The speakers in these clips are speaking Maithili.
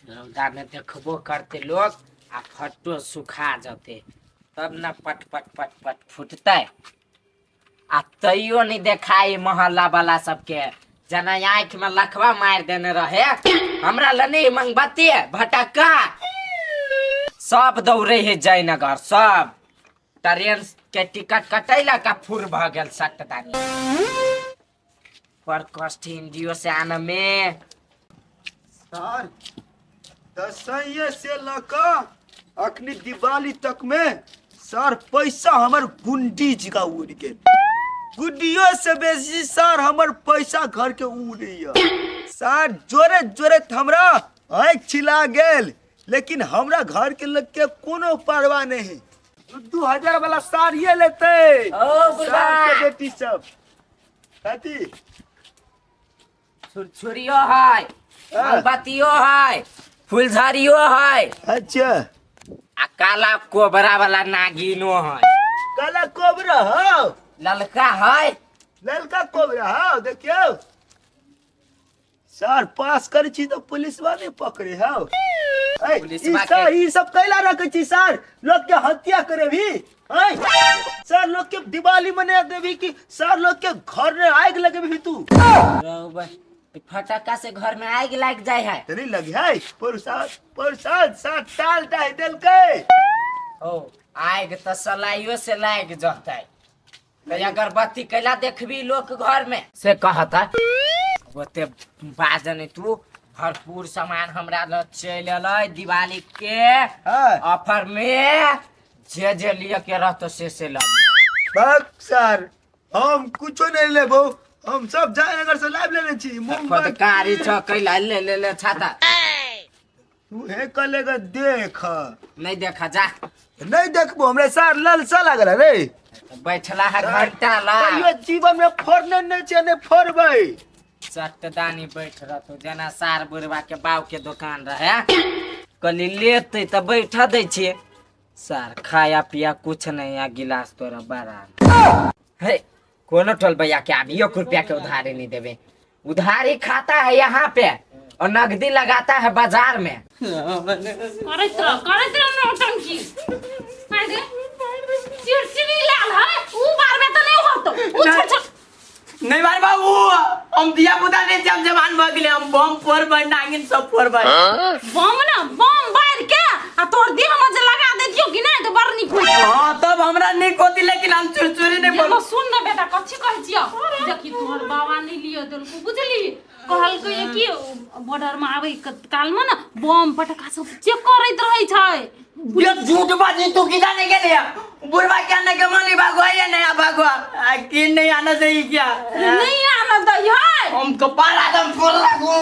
रौदामे देखबो करतै लोक आ फट्टो सुखा जेतै तब ने पट पट पट पट फुटतै। आ तैयो नहि देखाइ मोहल्ला वाला सबके, जेना आँखिमे लखवा मारि देने रहे। हमरा लए नहि मोमबत्ती भटक्का सब दौड़े है जयनगर, सब ट्रेन के टिकट कटैलक आ फुर भऽ गेल सटदानी पर कष्ट इंडियो से आने में। सर, दसैये से लऽ कऽ अखनी दिवाली तक में सर पैसा हमर गुंडी जकाँ उड़ि गेल। गुड्डियो से बेसी सर हमर पैसा घर के उड़ैया। सर, जोरे जोरे हमरा आँखि छिला गेल, लेकिन हमरा घर के लोग के कोनो परवाह नहीं। 2000 वाला साड़िए लेते ओ बुढ़बा। सार के बेटी सब कथी छुरछुरियो है, मोमबत्तियो है, फुलझड़ियो है। अच्छा। आ काला कोबरा वाला नागिनो है। काला कोबरा हो? ललका है। ललका कोबरा हो। देखियो सर, पास करै छी तऽ पुलिसवा नहि पकड़े हौ। ऐ, पुलिसवा ई सर, ई सब कैला रखै छी सर? लोग के हत्या करे भी ऐ सर, लोग के दिवाली मना देबी कि सर लोग के घर में आग लगेबी तू? रौ बा, ई फटक्का से घर में आग लाग जाय है। त नहीं लगे है प्रसाद प्रसाद सात टाल डाहि देलकै। ओ आग तऽ सलाइयो से लाग जतै, तऽ अगरबत्ती कैला देखबी लोक घर में से कहता। ओते बाजने तू भरपूर सामान हमरा लग चलि एलै दिवाली के ऑफर में, जे जे लिअ के रहतो से से लऽ लिअ। बक सर, हम कुछो नहीं लेबो, हम सब जयनगर से लाइव लेने छी मोमबत्ती। फटकारी छ, कैला ले ले ले छाता। तू हे कलेगा देख। नहीं देखा जा। नहीं देखबो, हमरा सार ललसा लागल रे। बैठला है घंटा ला। कहियो जीवन में फोड़ने नहीं छै, नहीं फोड़बै। चटदानी बैठ रहतो जेना सार बुढ़वा के बाव के दुकान रहे। कहली लेते तऽ बैठ दै छियै सार, खाया पिया कुछ नहीं आ गिलास तोरा बड़ा हे। कोनो टोल भैया के आब एक रुपया के उधारी नहीं देवे। उधारी खाता है यहाँ पे और नगदी लगाता है बाजार में। करैत रह, करैत रह नौटंकी। अरे चिड़चिड़ी लाल है ऊ बार में तो नहीं होतो ऊ। नहीं। छोड़ छोड़। नहीं बार बाबू, हम दिया पुता नहीं छी, हम जवान भऽ गेलै, हम बम फोड़बै, नागिन सब फोड़बै। बम ना बम बार के आ तोर देह में जे लगा देतियो कि नहीं तो बड़ नीक होइत। हाँ, तब हमरा नीक होती, लेकिन हम चुरचुरी नहीं ये बोल। सुन ना बेटा, कथी कहै छियो? देखी, तोहर बाबा नहीं लियो देलको, बुझली? कहलकै ये कि बॉर्डर में आबै काल में ना बम पटाखा सब चेक करैत रहै छै। ये झूठ बाजी तू की जाने के लिए बुढ़वा क्या नहीं कमानी भागवा या नया भागवा आ, कि नहीं आना चाहिए क्या? नहीं आना दै है। हम कपाल आदम फोड़ लागू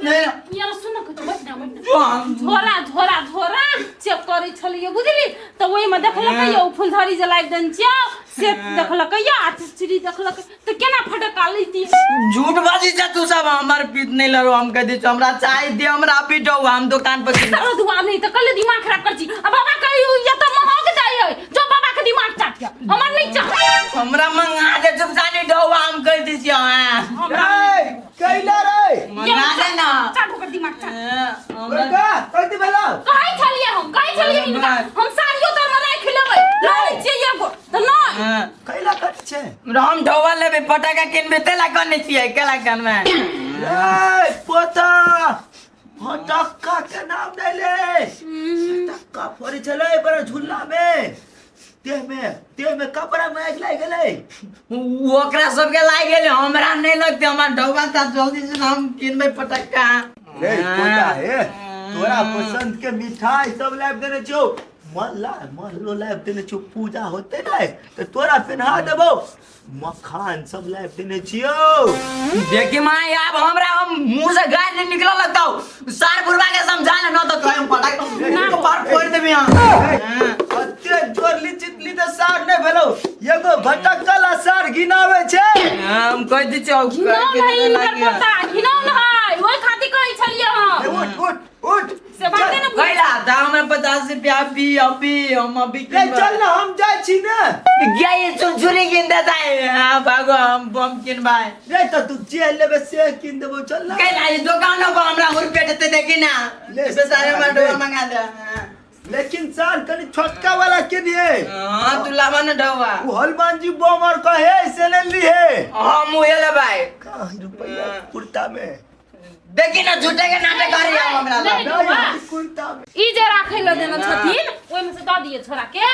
नहीं। यार सुन न, कथी बैठ ना, बैठ ना। जो हम झोरा झोरा झोरा चेक करै छलियै, बुझली? तऽ ओहिमे देखलकै यौ फुलझड़ी जे लाबि देने छियौ से देखलकै यौ आ चिड़चिड़ी देखलकै तऽ केना फटक्का लैती? झूठ बाजी छै तू सब, हमर पीत नहीं लड़ो। हम कह दै छियौ, हमरा चाय दे, हमरा पीटो, हम दुकान पर किन। सारा दुआ नहीं तऽ कले दिमाग खराब कर छी। आ बाबा कहियो ये तऽ महग दै है, जो बाबा के दिमाग चाट के हमर नहीं चाह। हमरा मंगा दे चुपचानी डौवा, हम कह दै छियौ। हाँ। हमरा ए कैला रे? मंगा दे ना। चाट, ओकर दिमाग चाट। हमरा बड़का कथी भेलो? कहै छलियै, हम कहै छलियै हिनका, हम साड़ियो तर में राखि लेबै, लऽ लै छियै एगो तऽ नहि। हाँ। कैला कथी छै? हम ढोवा लेबै, पटाखा किनबै, तेला कने छियै, केला कनबै? ए पोता, फटक्का के नाम नहीं ले। फटक्का फोड़े छलै बड़ा झूला में, देह में कपड़ा में आगि लागि गेलै। ओकरा सबके लागि गेलै, हमरा नहि लगतै। हमर ढौवा साथ जल्दी से हम किनबै पटक्का। रे पोता, हे तोरा पसंद के मिठाई सब लाबि देने छियौ, मल्ला मल्लो लाबि देने छियौ। पूजा होते ने तऽ तोरा पेन्हा देबौ। मखान सब लाबि देने छियौ। देखी माय, आब हमरा हम मुंह से गारि नहीं निकल लगतौ। सार बुढ़वा के समझा ले न तो हम पटाख कपार फोड़ देबी। हम अते जोर ली चितली तऽ सार नहि भेलौ, एगो भटकल आ सार गिनाबै छै। हम कह दै छियौ। घिनौन है हिनकर पोता, घिनौन है, ओहि खातिर कहै छलियै हम। ए, उठ उठ उठ। से बाते ने बुझै। कैला दा हमरा 50 रुपया, अभी अभी हम अभी रे चल ना, हम जाइ छी ने। गया ये चुरचुरी किन देता है। हाँ, भागो, हम बम किनबाए। रे तऽ तू जे लेबे से किन देबौ, चल ना। कैला ये दुकानों पर हमरा हुर पेटते देखी ना ले, बेचारे हमरा ले। ढौआ मंगा दे हाँ। लेकिन सर कनी छोटका वाला के लिए हाँ तू लावा ना ढौआ वो हनुमान जी बम और कहे से ले लिए हाँ मुहे ले भाई का रुपया कुर्ता में देखी ना झूठे के नाटक करी हम हमरा नहीं। लग नहीं कुर्ता में ई जे राखै लऽ देने छथिन ओहिमे से दऽ दियै छोरा के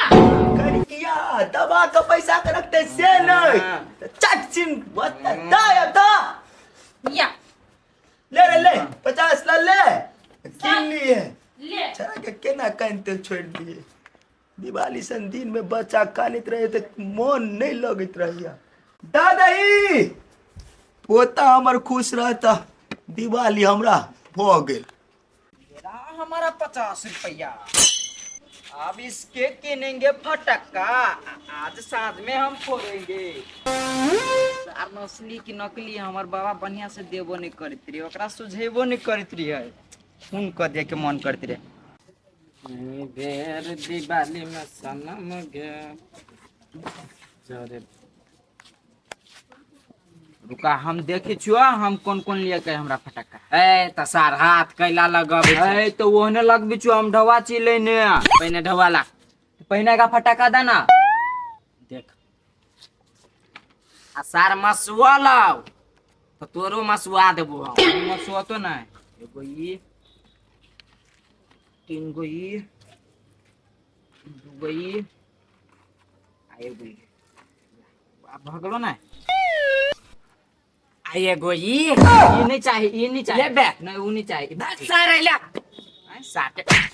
करिया दबा के पैसा के रखते से नहीं हाँ। तो चट चिन बता दा दा या ले ले ले 50 ला ले किन लिए ले छड़ा के केना कानते छोड़ दिए दिवाली सन दिन में बच्चा कानित रहे तो मन नहीं लगत रहिया दादा ई पोता हमर खुश रहता दिवाली हमरा भ गेल। हमारा 50 रुपया, अब इसके किनेंगे फटक्का, आज साँझ में हम फोड़ेंगे। सार असली की नकली हमर बाबा बढ़िया से देबो नहीं करत रही, ओकरा सुझेबो नहीं करत रही, फोन कर दे के मन करत रहे। बेर दिवाली में सनम गे जरे रुका हम देखे छुआ हम कौन कौन लिए के हमरा फटक्का। ए त सार हाथ कैला लगबै छै? ए तो ओहने लगबी छुआ हम ढवा छी लेने। पहिने ढवाला पहिने का फटक्का देना। देख आ सार मसुआ लाव तो तोरो मसुआ देबो हम। मसुआ तो नहीं, एगो ई, तीन गो ई, दू गो ई, आ एगो ई। आ भगलो ना। आ एगो ई। ई नहीं चाही, ई नहीं चाही। लेबे। नहीं ऊ नहीं चाही। सार अइला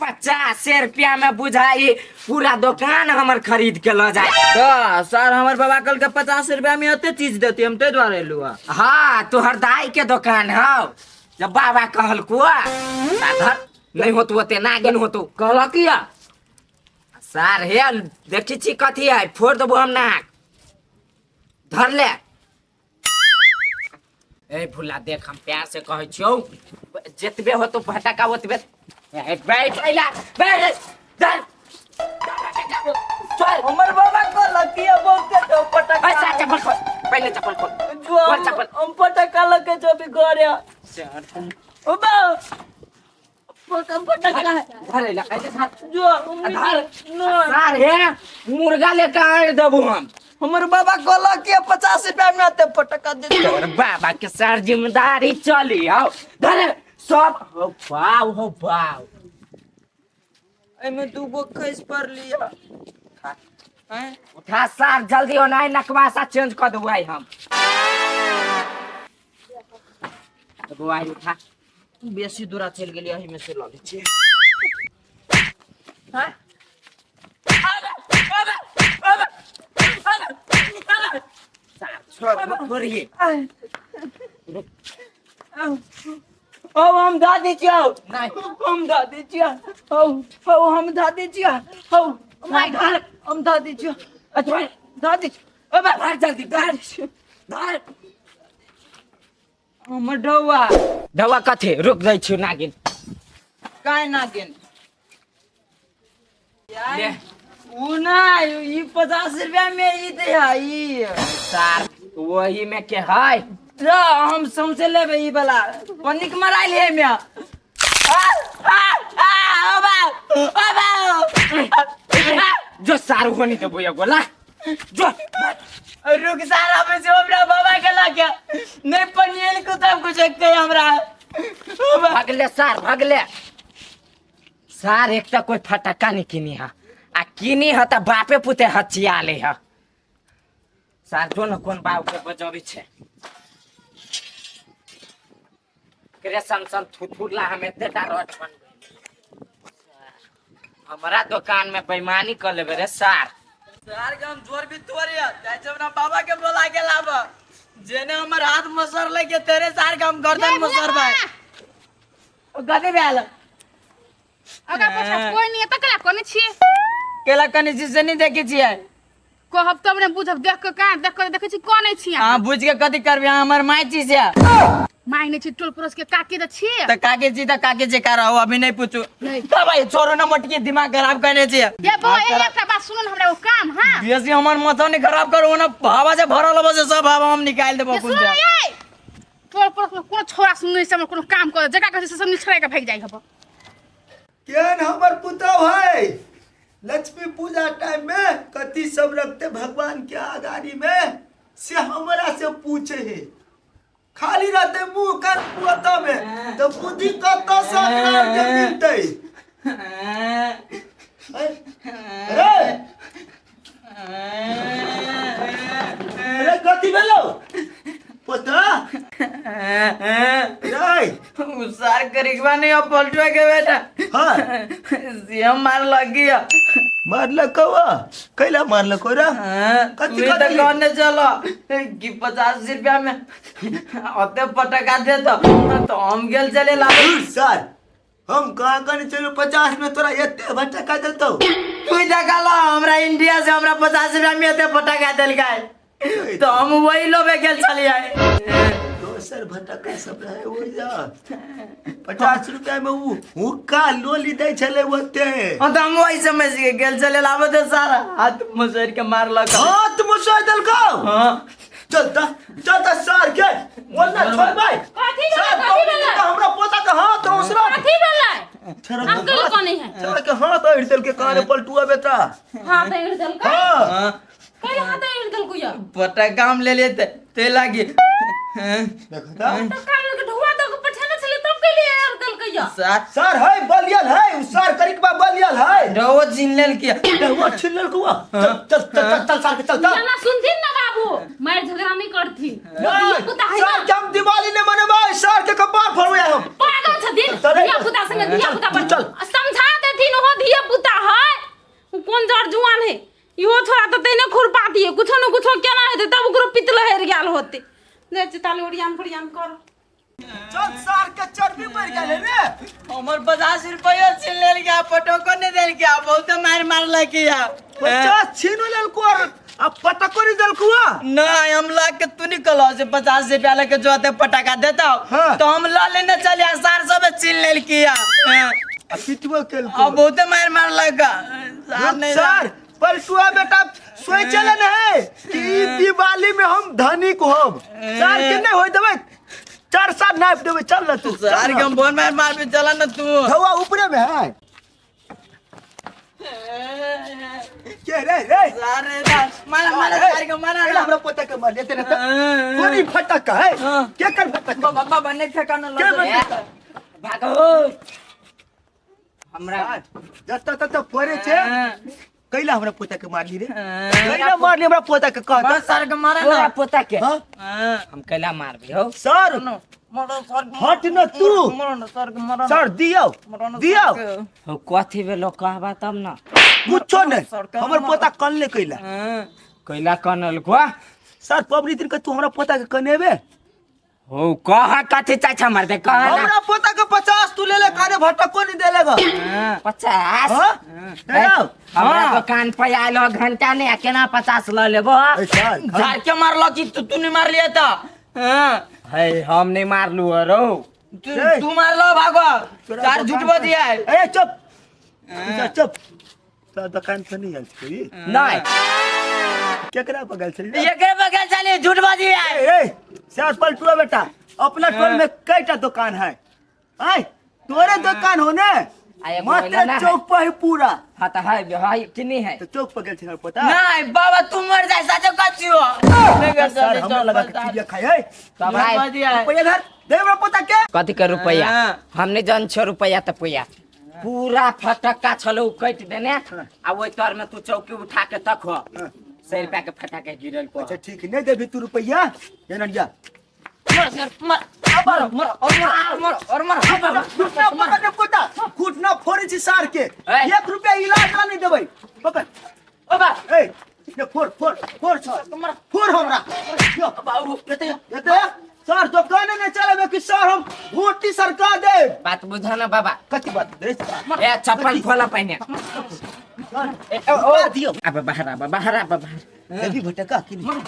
50 रुपया में बुझाई पूरा दुकान हमर खरीद के ल जाए। तो सर हमर बाबा कल के 50 रुपया में एते चीज देती, हम ते द्वारे एलु। हाँ तोहर दाई के दुकान हौ, जब बाबा कहलको धर नहीं होतो ओते नागिन होतो कहलक किया सार हे देखी छी कथी है, फोड़ देबो हम नाक धर ले। ए भुला देख हम प्यार से कहै छियौ, जेतबे होतो फटका ओतबे। ए बैठ अइला बैठ धर चल। हमर बाबा कहलक किया बहुते तो फटका। ऐसा चप्पल खोल, पहले चप्पल खोल, खोल चप्पल। हम फटका लके जो भी घरे ओ बा फटका धर अइला ऐसे धर जो धर सार हे मुर्गा लेके आनि देबो हम। हमर बाबा कहलक कि 50 रुपया में आते फटका दे। तोर बाबा के सर जिम्मेदारी चली आओ धर सब हो बाव हो बाव। एमे दू गो खस पर लिया। उठा सार जल्दी ओनाही नकवासा चेंज कर देबो आई हम। एगो आई उठा। बेसी दूरा चल गेली एही में से लऽ लै छियै। छोड़िए ओ हम दा दै छियौ। नहीं हम दा दै छियौ। हौ हौ हम दा दै छियौ। हौ हम दा दै छियौ। अच्छा दा दै छियौ। ओ बा भाग जल्दी धर धर। हमर ढौआ ढौआ कथी रुक जाइ छियौ नागिन। काय नागिन ले। उ ना ई 50 रुपया में ई दे है ई सार वही में के है र हम सौंसे लेबै ई वाला पनिक मराइल है में। आ आ आ ओ बा ओ बा जो सार होनी देबो एगो ला जो। रुक सारा पे जो हमरा बाबा के लगे नहीं पनियल को तब कुछ के हमरा भगले सार भगले सार। एक त कोई फटक्का नहीं किनी है, आ किनी है त बापे पुते हचिया ले है सार। जो न कोन बाप के बजबी छे करे सन सन थुथुरला हम एतेटा रट बनबे। हमरा दुकान में बेईमानी कर लेबे रे सार। सार के हम जोर भी तोरे जाय छै हमरा बाबा के बोला के लाब, जेने हमर हाथ मसर लगे तेरे सार के हम गर्दन मसरबै। ओ गदे भेल अगर पछा कोई नहीं तकला कोने छियै केला कनी छी से नहीं देखै छियै। कहब तब ने बुझब, देख के कान देख के देखै छी कोने छी अहाँ बुझ के कथी करबै, अहाँ हमर माय छी से। माय नहि छी, टोल पड़ोस के काकी त छी। त काके छी त काके छी का रहो अभी नहीं पूछू। तब भाई छोड़ो ना मटकी दिमाग खराब करने छी। ये बौआ एकटा बात सुनू न हमरा ओ काम। हां बेसी हमर माथा नहीं खराब करू, ओना हवा जे भरल हवा से सब हवा हम निकाल देबो ये कुन सुनू से। ये टोल पड़ोस में कोनो छोरा सुन से हमर कोनो काम कर जकरा कहै छै से सब निछड़ा के भागि जाइ हब। केहन हमर पुतहु है, लक्ष्मी पूजा टाइम में कथी सब रखते भगवान के आगारी में से हमरा से पूछे है। खाली रहते मुंह कर पुअता में तो बुद्धि कत से एकरा के मिलते। अरे अरे कथी भेलो पोता? रे उसार करिकवा नहीं अब पलटुआ के बेटा। हाँ सीएम मार लग गया। मारलक कौआ? कैला मारलक रे? कथी कथी तो कथी? कहने चलो कि 50 रुपया में ओते पटका दे तो हम गेल चले ला। सर हम कहाँ कहने चलो 50 में तोरा एते भटका देतौ। तू देखा लो हमरा इंडिया से हमरा 50 रुपया में एते पटका देलकै तो हम वही लोबे गेल चलिए। दोसर भटका सब रहे ओ जा 50 रुपया में उ हुक्का लोली दै छलै ओते। हाँ तो हम वही समझ के गेल चले लाबो तो सारा हाथ मुसर के मारलक। हाथ मुसोइ देलकौ? हाँ। चलता चलता सर के ओन्ना छोड़बै। कथी भेलै? सर, कथी भेलै? हमरा पोता के हाथ उसरा। कथी भेलै? हम कैले कने है? छोड़ा के हाथ अड़ि देलकै काने पलटुआ बेटा। हाथ एड़ देलकै? हाँ। हाँ। कैले हाथ एड़ देलकै या? पटका हम ले लिए ते लागी। देखो त। तो कान के ढुआ दऽ के पठेने छलै तब कैले एड़ देलकै या? सात सर है बलियल है उ सर करिकबा बलियल है। डो छीन लेल किया। वो छिन लेलकौ। चल चल चल चल चल सर के चल चल। ना सुनथिन ना बाबू, मार झगड़ा नहीं करथिन। नहीं, पुता है सर ना। के हम दिवाली नहीं मनेबै, सर के कपार फोड़बै हम। पागल छथिन। चल रे। धिया पुता संगे धिया पुता पर चल। समझा देथिन, ओहो धिया पुता है। उ कोन जर जुआन है इहो छोरा तऽ तेने खुरपाती है, कुछो न कुछो केना हेतै तब ओकरो पित लहरि गेल होतै। जाइ छी ताले ओरियान फोरियान कर। चल सार के चर्बी बढ़ गेलै रे। हमर 50 रुपया छीन लेल गया, पटको नहीं देल गया, बहुत मार मारलक या। 50 छीनो लेलको और आ पटको नहीं देलको। नहीं हम ला के तू निकलो से 50 रुपया लेके जो ते पटाखा देता हाँ। तो हम ला लेने चले आ, सार सब छीन लेल किया। आ पिटबो केलको। अब बहुत मार मारलक सार नहीं। सर पलटुआ बेटा सोचले न है कि ई दिवाली में हम धनिक होब। सर के नहीं होय देबै, चार साल नाप देबै। चल ना तू। सार के हम बहुत मार मार पे चला ना तू। धौआ ऊपरे में है के रे रे? सार रे सार मारा मारा सार के मारा। ए, हमरा पोता के मार लेते ना त कोनी फटक है? हाँ। के कर फटक? बाबा बाबा नहीं फेंका ना। के लग बता? भागो हमरा। जत तत फोरे छे। कैला हमरा पोता के मारली रे? कैला मारली हमरा पोता के कहता? सार के मारा तोरा ना। पोता के हाँ? हम कैला मारबे हौ? सर मरो सर। हट न तू। मरो ना सर के मरो। सर दियो दियो। हौ कथी भेलो कहबा तब न। कुछो नहीं, हमर पोता कनले कैला? कैला कनल को? सर पबनी दिन के तू हमरा पोता के कनेबे? हौ कह कथी चाहै छ मार दे कह ना। हमरा पोता के 50 तू ले ले, काने भटको नहीं देलेगा। 50? हाँ? ए, हमरा हाँ। दुकान पर आयल हो घंटा नहीं आ केना 50 ल लेबो? ए, सर, झाड़ के मारलो कि तू तू नहीं मार लिया था? हाँ। है हम नहीं मारलू रो। तू ए। तू मारलो भागो। तोरा चार दुकान झूठ पर- बजिया है। ए चुप तू, चुप। तोरा दुकान पर नहीं आयल छी? नहीं। केकरा बगल छली रे? ये के बगल चली झूठ बजिया है। ए, ए सर पलटुआ बेटा अपना टोल में कईटा दुकान है? आय तोरे दुकान हो ने? आ, एगो मात्र ओइला ना है। चौक पर है पूरा। हाँ तो है है कि नहीं है? तो चौक पर गेल छे पता। नहीं बाबा तू मर जाए साचो कच्ची हो नहीं कर सर हमरा लगा के चिड़िया खाए है। तब आए बजिया है। रुपया धर दे हमरा पोता के। कथी के रुपया? हाँ। हमने जन छो रुपया त पुया पूरा फटक्का छलो कटि देने आ ओहि तर में तू चौकी उठा के तक हो 100 रुपया के फटाके गिरल को। अच्छा ठीक है, नहीं देबी तू रुपया ये नडिया। मर सर मर मर मर और मर मर और मर। घुटना पकड़ ने पोता, घुटना फोड़े छी सार के। ए। 1 रुपया इलाज ला नहीं देबै, पकड़। ओ बा। ए ने फोड़ फोड़ फोड़ छ फोड़ हमरा यो। बाबू एते एते सर दुकान नहीं चलेबे कि सर हम घोटी सरका दे। बात बुझा ना बाबा। कथी बात रे? ए चप्पल खोला पहिने। सर ए, ओ, ओ। दियो। अब बाहर आब बाहर आब बाहर। देबी भटका कि नहीं?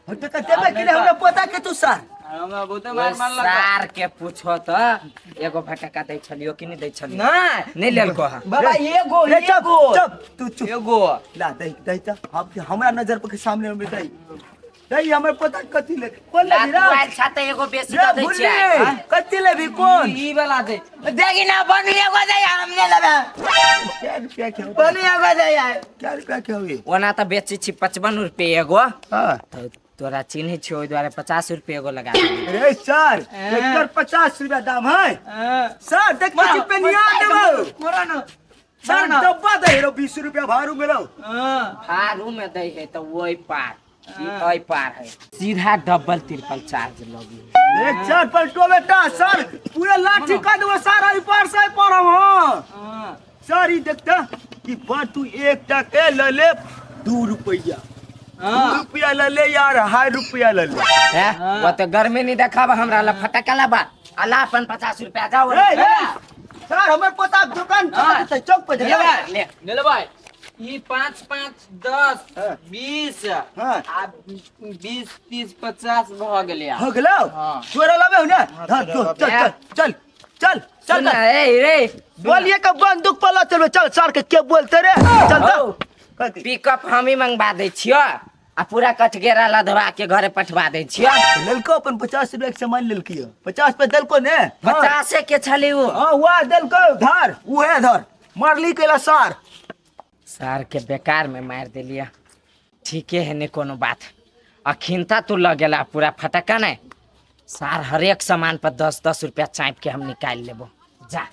भटका देबे कि नहीं हमरा पोता के तू सर? हमरा बहुत ओए मार मार लगा। सार के पूछो त एगो फटका दै छलियो कि नहीं दै छलियो? नहीं। नहीं लेलको हा। बाबा एगो। रे चुप। एगो। चुप तू चुप। एगो। ला दे दे त हम हमरा नजर पर के सामने में दे। नहीं हमर पता कथी ले कोन लेबी रे लात छा त एगो बेसी रे दऽ दै भुल्ली छियै। कथी लेबी कोन ई वाला दे देखी ना बनिया को दे हमने लेबे। क्या रुपया के हो? बनिया को दे यार। क्या रुपया के होई? ओना तऽ बेचै छी 55 रुपये एगो। हाँ। तऽ तोरा चिन्है छियै, ओहि दुआरे 50 रुपये एगो लगा देलियै। अरे सर, एकर 50 रुपया दाम है सर। देख छी पेनिया देबो। मोरा न। सर, डब्बा दे रो 20 रुपया भारू में रो। भारू में दै है तऽ ओहि पार, ई एहि पार है, सीधा डबल ट्रिपल चार्ज लगी है। एक सर पलटो बेटा, सर पूरा लाठी का देबो सर, एहि पर से एहि पर हम। हाँ सर, ई देखता कि पर तू एकटा के ले ले 2 रुपया, 2 रुपया ले ले यार, 2.5 रुपया ले ले। हैं, वो तो गर्मी नहीं देखाब हमरा ला फटका ला अला अपन 50 रुपया जाओ। ए, ए, सर हमर पोता दुकान चौक पे, चौक पे जा। ले। ले भाई, ई 5 5 10 20 आ 20 30 50 भऽ गेलै। हो गेलो। हाँ। तोरा लबे हो ना, धर जो, चल चल चल चल चल। सुन ए रे। बोलिए के बंदूक पर चल चल सर के के बोलते रे, चल हौ। चल कथी? पिकअप हम ही मंगवा दै छियो आ पूरा कठगेरा लदवा के घरे पठवा दै छियो। लेलको अपन 50 रुपया के सामान लेलकी, 50 रुपया देलको ने। 50 के छली उ। हाँ, वह देलको, धर उहे धर, मारली केला सर। सार के बेकार में मार देलिया। ठीके है, नहीं कोनो बात। अखिनता तू लग गेला पूरा फटका नहीं सार, हरेक सामान पर 10-10 रुपया चाँप के हम निकाल लेबो जा।